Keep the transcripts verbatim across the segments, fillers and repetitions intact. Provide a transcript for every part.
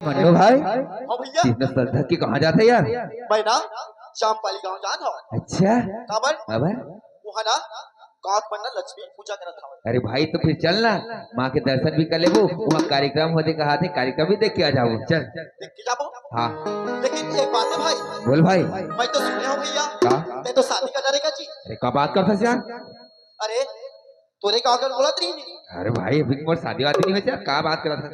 मन्नू भाई, हाँ भैया। इतना श्रद्धा के कहाँ जाते यार? मैं ना श्यामपाली गांव जात हूँ। अच्छा। काबर? काबर? वहाँ ना गांव के मन ना लक्ष्मी पूजा करत हवे। अरे भाई, तो फिर चल ना, माँ के दर्शन भी कर लेबो। वहाँ कार्यक्रम होते कहा थे, कार्यक्रम भी देख के आ जाओ। चल। देख के जाबो। हाँ। लेकिन एक बात है भाई। बोल भाई। मैं तो सुने हूँ भैया। का? तैं तो शादी कर डारेगा जी। अरे का बात करता यार? अरे तोरे का अगर बोलत रही नहीं। अरे भाई, अभी मोर शादी वादी नहीं हुई यार, का बात करता?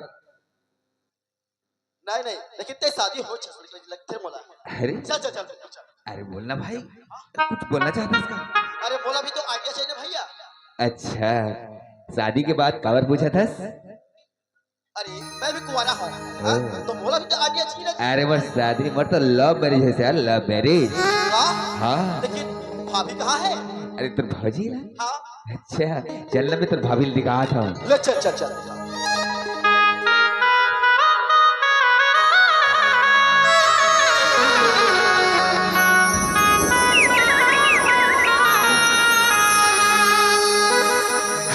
नहीं नहीं, लेकिन तैं शादी हो छस लगथे मोला। अरे चल चल चल चल चल। अरे बोलना भाई, कुछ बोलना चाहता इसका? अरे बोला भी तो आइडिया चाहिए ना भैया। अच्छा, शादी के बाद काबर पूछा था? अरे मैं भी कुंवारा हूँ। हाँ, तो बोला भी तो आइडिया चाहिए ना। अरे बस शादी, मोर तो लव मैरिज है यार, लव मैरिज। हाँ। हाँ। लेकिन भाभी कहाँ है? अरे तोर भौजी ना। हाँ। अच्छा, चल ना, मैं तोर भाभी ल दिखात हूँ। ले चल चल चल।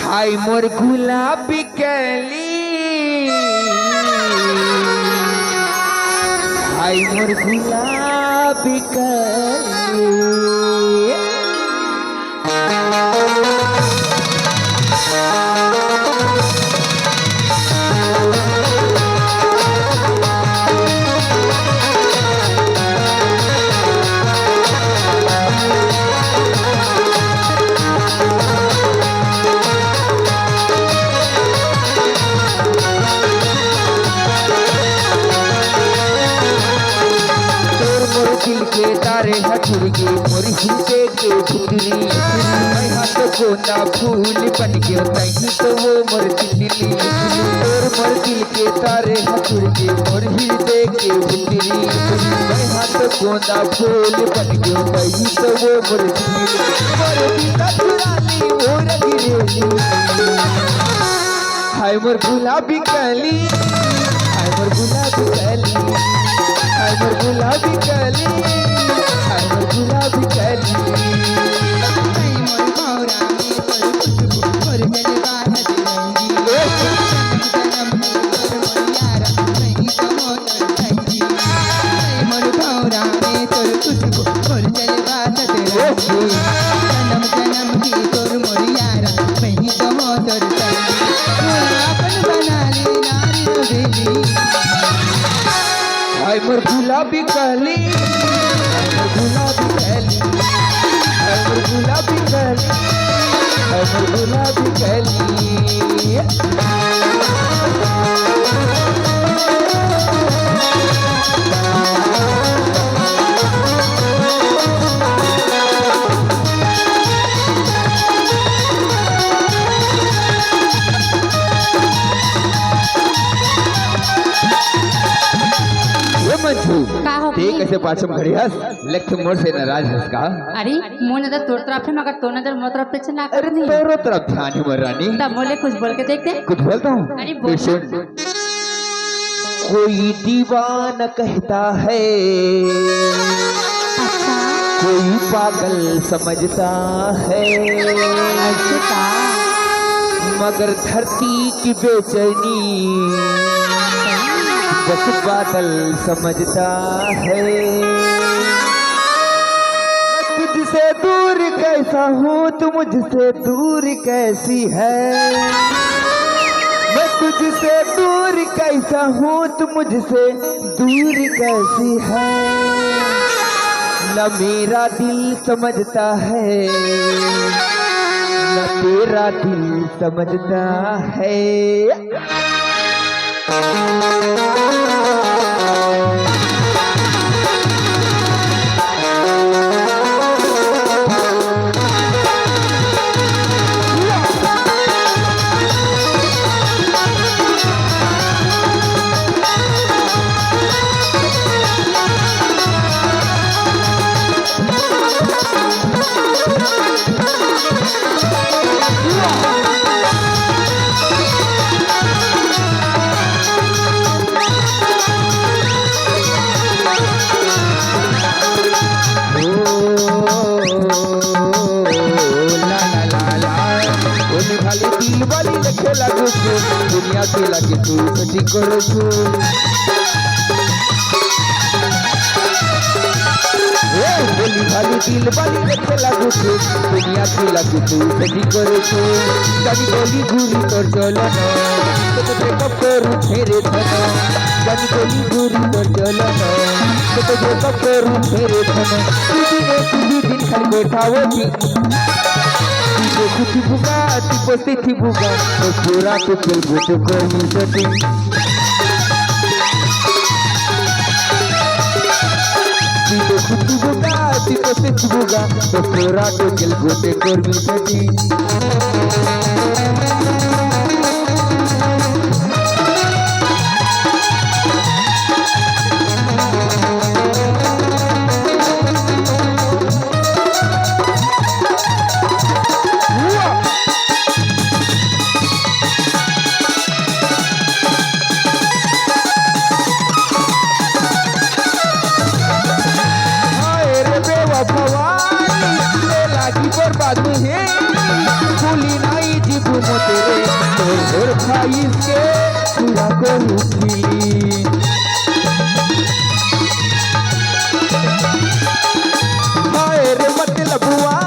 हाय मोर गुलाबी कली, हाय मोर गुलाबी कली। तोर मोर दिल के तारे ह जुड़ गे मोर हृदय के भीतरी। मैं हा तो गोंदा फूल बन गे, तहीं तो वो मोर तितली। तोर मोर दिल के तारे ह जुड़ गे मोर हृदय के भीतरी। मैं हा तो गोंदा फूल बन गे, तहीं तो वो मोर तितली। मोर बिना चुरा ली मोर गिरेली। हाय मोर गुलाबी कली, हाय मोर गुलाबी कली, हाय मोर गुलाबी कली, हाय मोर गुलाबी कली। हाय मोर भौरा में तोर खुशबू, तोर जलवा नजरंगी। जन्म जन्म में तोर मोर यारा, नहीं तो मोर संगी। हाय मोर भौरा में तोर खुशबू, तोर जलवा नजरंगी। जन्म जन्म की तोर मोर यारा, नहीं तो मोर संगी। मोला अपन बना ले नारी नवेली। हाय मोर गुलाबी कली, हाय मोर गुलाबी कली, हाय मोर गुलाबी कली, हाय मोर गुलाबी कली। ए मंजू, का हो ते भाई? कइसे पाछम खड़े हस? लग तो मोर से नाराज हस का? अरे, मोर नजर तोर तरफ हे, मगर तोर नजर मोर तरफ कइसे ना अरे, करत हे? तोरो तरफ ध्यान हे मोर रानी। तब मोले कुछ बोल के देख दे। कुछ बोलता हूँ? अरे, बोल। सुन। कोई दीवाना कहता है, अच्छा। कोई पागल समझता है। ऐसे का? मगर धरती की बेचैनी बस बादल समझता है। मैं तुझसे दूर कैसा हूँ, तू मुझसे दूर कैसी है? मैं तुझसे दूर कैसा हूँ, तू मुझसे दूर कैसी है? न मेरा दिल समझता है, न तेरा दिल समझता है। ओ, ला, ला, ला, ला। ओली भाली दिल वाली देखे लागू तू, दुनिया के लागे तू कटी करो तू। दिल वाली देखे लागू तू, दुनिया की लागू तू, सजी करे तू। जानी गोली गुरी तोर चलो ना, तो तुझे कब करूँ फेरे धनो। जानी गोली गुरी तोर चलो ना, तो तुझे कब करूँ फेरे धनो। तू भी एक भी दिन खाली बैठा वो थी। तू तो खुद बुगा, तू पोस्ती थी बुगा, तो पूरा तो चल गो तो कर मिल सके। Tito kutubuga, tito setubuga, doctorado del gote corbi seti. हाय रे बेवफावारी, ले लागी बर्बाद मुहे। भूली नाई जीबू मोते रे, तोर तोर भाई के पूरा करू फीलिंग। हाय रे मतलबुआ,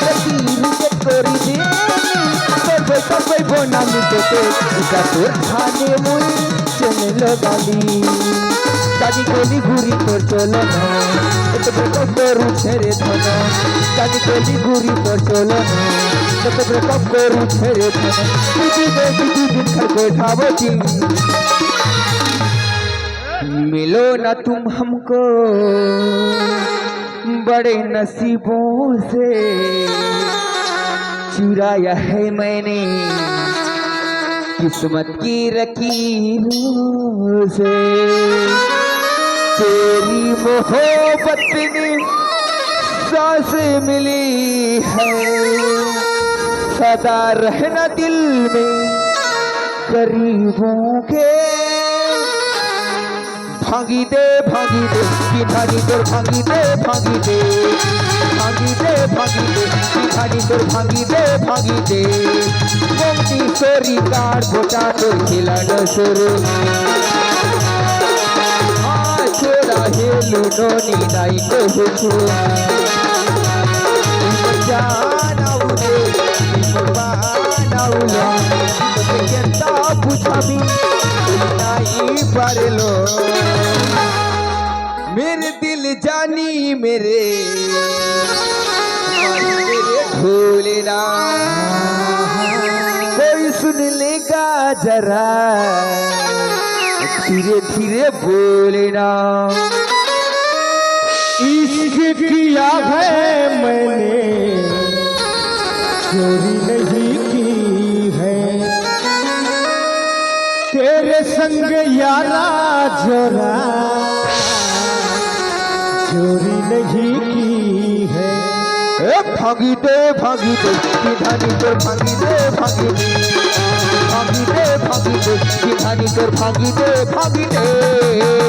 लकीर के तोरी दे, तोर भाई, तोर भाई बोना मिलते, इका तोर खाने मुई चले लो गाली। जानी गोली गुरी तोर चलो ना, तो तो तो करू छेरे धनो। जानी गोली गुरी तोर चलो ना, तो तो तो करू छेरे धनो। दीदी दे दीदी दिन घर को ठावो जी। मिलो ना तुम हमको बड़े नसीबों से, चुराया है मैंने किस्मत की लकीरों से। तेरी मोहब्बत ने सांस मिली है, सदा रहना दिल में करीबों के। भांगी दे, भांगी दे, पिठानी तोर भांगी दे, भांगी दे। भांगी दे, भांगी दे, पिठानी तोर भांगी दे, भांगी दे। मोमनी सोरी कार बोटा तोर खिलाना शुरू। हाँ, छोरा हेलू नोनी नाई को हुकू। जाना उदे, बाना उला। केता बुझाबी नाई पारेलो। मेरे दिल जानी मेरे, मेरे भोलेनाथ, कोई सुन लेगा जरा, धीरे धीरे बोलना। इश्क किया है मैंने, चोरी नहीं की है। तेरे संग यारा जोरा, चोरी नहीं की है। ए भांगी दे, भांगी दे, पिठानी तोर भांगी दे, भांगी दे। भांगी दे, भांगी दे, पिठानी तोर भांगी दे, भांगी दे।